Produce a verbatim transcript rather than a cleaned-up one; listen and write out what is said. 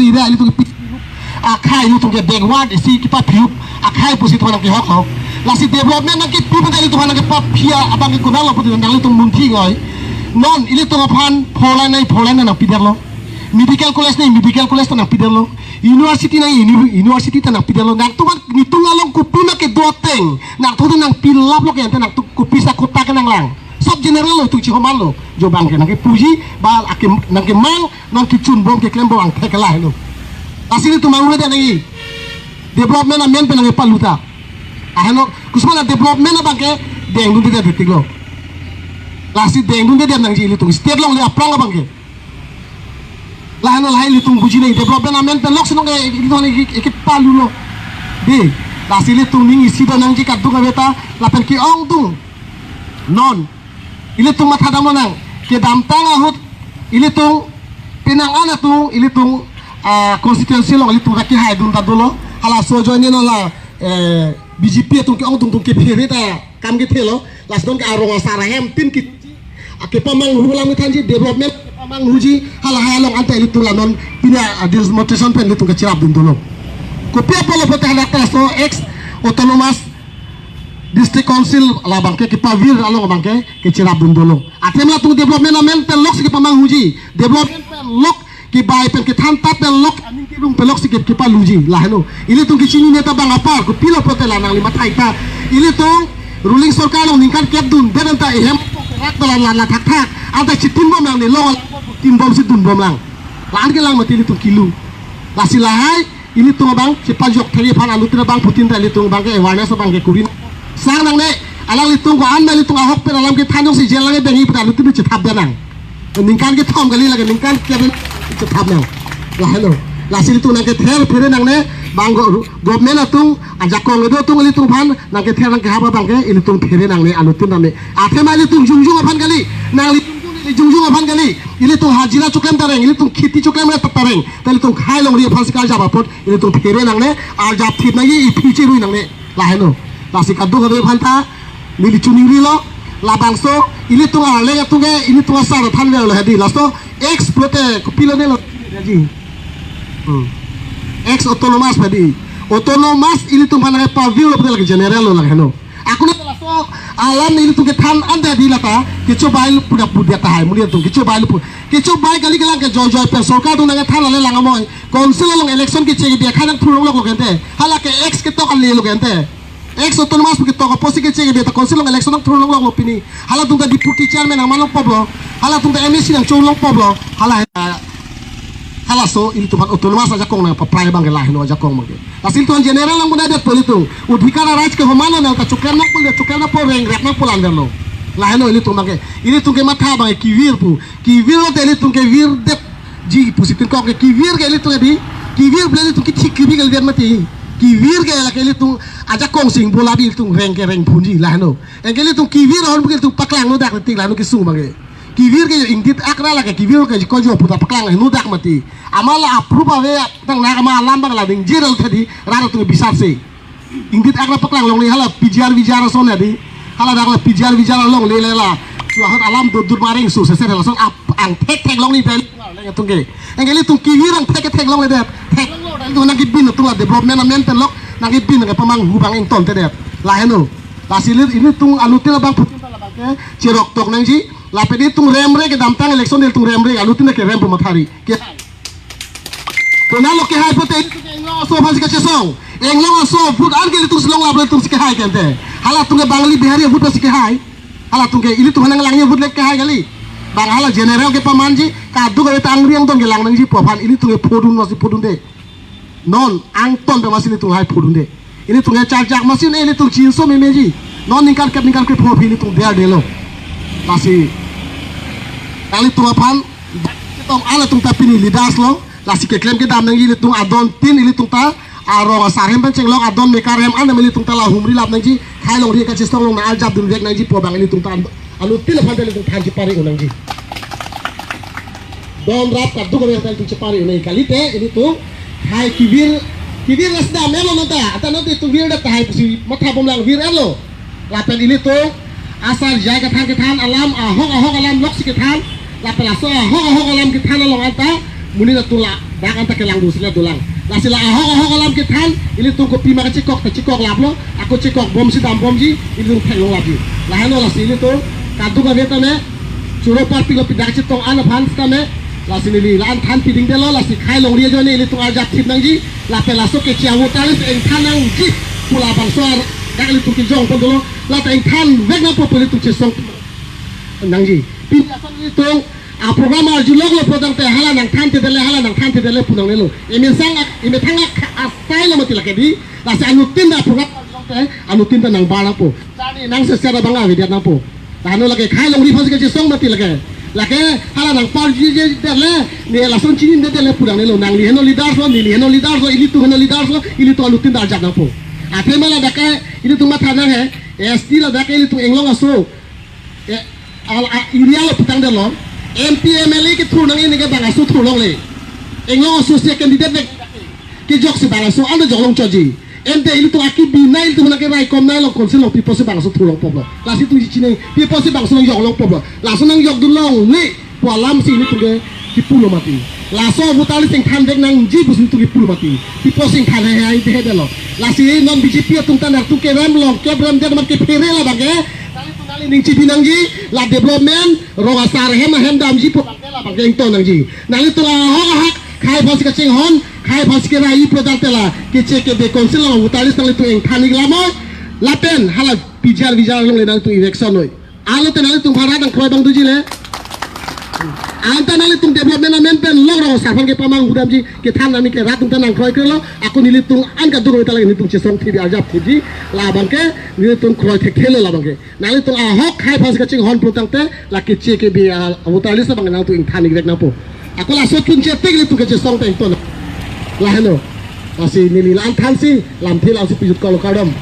Ida ilitum ke pi-, akhai ilitum ke backward isi kepaphi-up akhai pusi ilitum nangkehok lo. Lasi development nangkepi pen ilitum nangkepaphia abang ke konatlo pusi nanglitum munthi ngoi. Non ilitum aphan four lane nai four lane nangpidetlo. Medical college nai medical college ta nangpidetlo. University nai uni-, university ta nangpidetlo. Nangtum aphan netum along kopi ma kedo ateng nangtum nangpilaplo ke ante nangtum kopisa kota ke nanglang. Sub general lo ilitum chihomar lo. Jo abang ke nangkepuji ba ake nangkemang nangkechunbom keklembom angthek lahelo. Lasi ilitum manghu de nangji. Development amen pen nangkepalu ta. Aheno, kosonma development abang ke dengdunde det tiklo. Lasi dengdunde det nangji ilitum state along le aphrang abang ke. Laheno lahai ilitum buji nai development amen pen lok si nong ke ilitum ke, ke, kepalulo. Dei, lasi ilitum ning isi do nangji kadokave ta lapen ke-ongdung. Non ilitum matha damnang, kedamtang ahut ilitum penang an atum ilitum, ah, constituency along ilitum ra kehaidun ta dolo. Halaso ajoine non la, eh, B J P atum ke-ongdung atum kephere ta kam kethelo. Lasi non ke arong asar ahem tin ke, ah, kepamanghu alam kethanji, development kepamanghuji, halahai along anta ilitum la non pini, ah, demonstration pen ilitum kecherapdun dolo. Kopi apotlo pulote hadak ta laso ex autonomous District Council labang ke kepavir along abang ke kecherapdun dolo. Athema latum development amen pen lok si kepamanghuji. Development pen lok kebai pen kethan ta pen lok aning kerung pen lok si ke-, kepaluji. Laheno. Ilitum kechinine ta bang apar, kopilo pulote la nangli mathai ta. Ilitum ruling sorkar along ningkan kep dundet anta ehem rak ta la la la thakthak. Anta chitinbom lang ne long tinbom si dunbom lang. La-an kelang mati ilitum kelu. Lasi lahai ilitum abang chepajok thekji aphan anuttin abang putin ta ilitum abang ke awareness abang ke kuri. Sang nangne, alanglitum ko-an ma ilitum ahok pen alam kethan jongsi jail nangdengji pu ta anuttin chethap damnang. Ningkan kethom kali lake ningkan kep chethap nang. Lahelo. Lasi ilitum nangkether phere nangne bang go-, government atum ajakong kedo atum ilitum aphan nangkether nangkehap abang ke ilitum phere nangne anuttin nangne. Athema ilitum jongjong aphan kali. Nangli jongjong aphan kali. Ilitum hajira choklem tareng, ilitum kheti choklem tareng. Ta ilitum khai longri aphan si karjap apot ilitum phere nangne, arjap thip nangji, iphi cherui nangne. Laheno. Lasi kadokave aphan ta neli choningrilo. Labangso ilitum arleng atum ke ilitum asar thanverlo hedi. Laso ex pulote kopilo nelo ji. Hmm. Ex autonomous hedi. Autonomous ilitum aphan nangpavir lo pulote lake general lo laheno. Akuna laso alam ilitum kethan anta di lata, kechobai pudak pudak tahai, muli atum kechobai pu. Kechobai kali kelang ke joi joi pen sorkar atum nangkethan ale lang amoi. Council along election keche kebi akhai nangthur longloklo ke ante. Hala ke ex ketok ale lo ke ante. Ex autonomous ketok apotsi keche kebi ta council along election nangthur longloklo pini. Halatum ta deputy chairman nangman longpoplo. Halatum ta M A C nangcho longpoplo. Hala, halaso ilitum aphan autonomous ajakong nangpaprai abang ke laheno ajakong abang ke. Lasi ilitum general nangmunadet po ilitum. Odhikar araj ke homalo nang ta choklem nangpo le, choklem nangpo, rengrep nangpo, landerlo. Laheno ilitum abang ke. Ilitum kematha abang ke kevir pu. Kevir lote ilitum kevirdetji pusi tin kok ke kevir ke ilitum hedi. Kevir pu le ilitum kethik kebi kalidet mati. Kevir ke lake ilitum ajakong sing bola bi ilitum reng ke rengphunji laheno. Anke ilitum kevir ahormu ke ilitum paklang nodak tik laheno kesung abang ke. Kevir ke ingdit akra lake kevir ke ko jo pu ta paklang nodak mati. Amat la approve ave tang nak amat alam abang la ding jiral thedi rat atum bisar se. Ingdit akra paklang longle hala P G R V G R ason hedi. Hala dak la P G R V G R longle le la. Suahat alam dur dur mareng su sese lason ap angthek thek longle pen. Leng atum ke. Anke ilitum kevir angthek thek longledet. Thek longlo dan tu nangkebin atum la development amen pen lok nangkebin nangkepamanghu abang ingtontedet. Laheno. Lasi ili ilitum anuttin abang putin ta labang ke cheroktok nangji. Lapen ilitum remre kedamtang election ilitum remre anuttin kerem pu mathari. Ke konatlo kehai pulote ilitum ke Inglong aso aphan si kachesong. Inglong aso vote an ke ilitum si longlap ilitum si kehai ke ante. Halatum ke Bangali Bihari vote si kehai. Halatum ke ilitum aphan nanglangji vote le kehai kali. Bang hala general kepamanji kadokave ta angri angdon kelang nangji pu aphan ilitum ke phodun masi phodunde. Non angton pen masi ilitum hai phodunde. Ilitum ke charjak masi ne ilitum chinso memeji. Non ningkan kep ningkan krepho aphi ilitum derdelo. Lasi ilitum aphan ketong halatum ta pini leaders lo. Lasi keklem kedam nangji ilitum adon tin ilitum ta arong asar ahem pen chenglok adon mekar ahem an ilitum ta la humri lap nangji. Khai longri kachesong long nang aljap dunvek nangji pu abang ilitum ta anuttin aphan ta ilitum than chepari un nangji. Don rap kadokave ta ilitum chepari un nangji kalite ilitum hai kevir kevir la sida melo nonta anta nonta ilitum virdet tahai pusi mathabom lang vir-etlo. Lapen ilitum asar jai kethan kethan alam ahok ahok alam lok si kethan. Lapen laso ahok ahok alam kethan along anta monit atum la Dak anta kelang dusle dolang. Lasi la ahok ahok alam kethan, ilitum kopima kachekok, kachekok laplo, ako chekok bomsi dam bomji, ilitum theklong lapji. Lahenlo lasi ilitum, kaduk ave tame, choro parpiklo pi dak chetong an aphan tame, lasi neli, la-an than piding detlo, lasi khei longri ajoine, ilitum arjap thip nangji, lapen laso keche avoter list engthan nangji, pu labangso ar, dak ilitum kejong pon dolo, lapen engthan vek nangpo pu ilitum chesong nangji. Pini asal ilitum, a program arjuloklo pulotangte hala nangthan thedetlo, hala nangthan thedetlo pu nangnelo. Emethang ak-, emethang ak-, asailo mati lake di. Lasi anuttin ta program arjulokte, anuttin ta nangbar nangpo. Tani nang sesera bang avedet nangpo. Tano lake khei longri aphansi kachesong mati lake. Lake hala nangparjudetlo, ne lason chinidetlo pu nangnelo. Nangli henlo leaders lo, neli henlo leaders lo, ilitum henlo leaders lo, ilitum anuttin ta arjap nangpo. Athema ladak ke, ilitum matha nang he, S T ladak ke ilitum Anglong aso. Eh, al, a, area lo putangdetlo. M P M L A kethur nangji neke bang aso thurlongle. Anglong aso si candidate ne kejoksi bang aso ano joklong choji. Ante ilitum aki binai ilitum nangke raikom nai lo council lo pi apotsi bang aso thurlong poplo. Lasi ilitum chini pi apotsi bang aso nangjoklong poplo. Laso nangjokdunlongle pu alamsi ilitum ke kipulo mati. Laso avoter list engthan vek nangji pusi ilitum kipulo mati. Pi apotsi engthan he he he detlo. Lasi non B J P atum ta nangtum kerem long, kerem det amat kephere labang ke. Nangtum nangli ning chibi nangji, la development, rong asar hem ahem damji pu labang ke ington nangji. Nanglitum ahok ahok, khei aphansi kachinghon, khei aphansi kerai pulotangte la, keche kebe council lo avoter list nanglitum engthan ik lamoi, lapen, hala pijar vijar longle nangtum election noi. Alote nanglitum aphan rat nangkroi abang doji le. Anta nanglitum development amen pen long rong asar aphan kepamanghu damji, kethan nami ke rat atum ta nangkroi krelo, ako nelitum an kaduk ave ta lake nelitum chesong thip arjap thipji, labang ke nelitum kroi thekthelo labang ke. Nanglitum ahok khei aphansi kachinghon pulotangte, la keche kebe a, avoter list abang nangtum ingthan ik vek nangpo. Ako laso tun chetik nelitum kechesong ta ington. Lahenlo. Lasi neli la-an thansi, lamthe la-ansi pijut kolo kardom.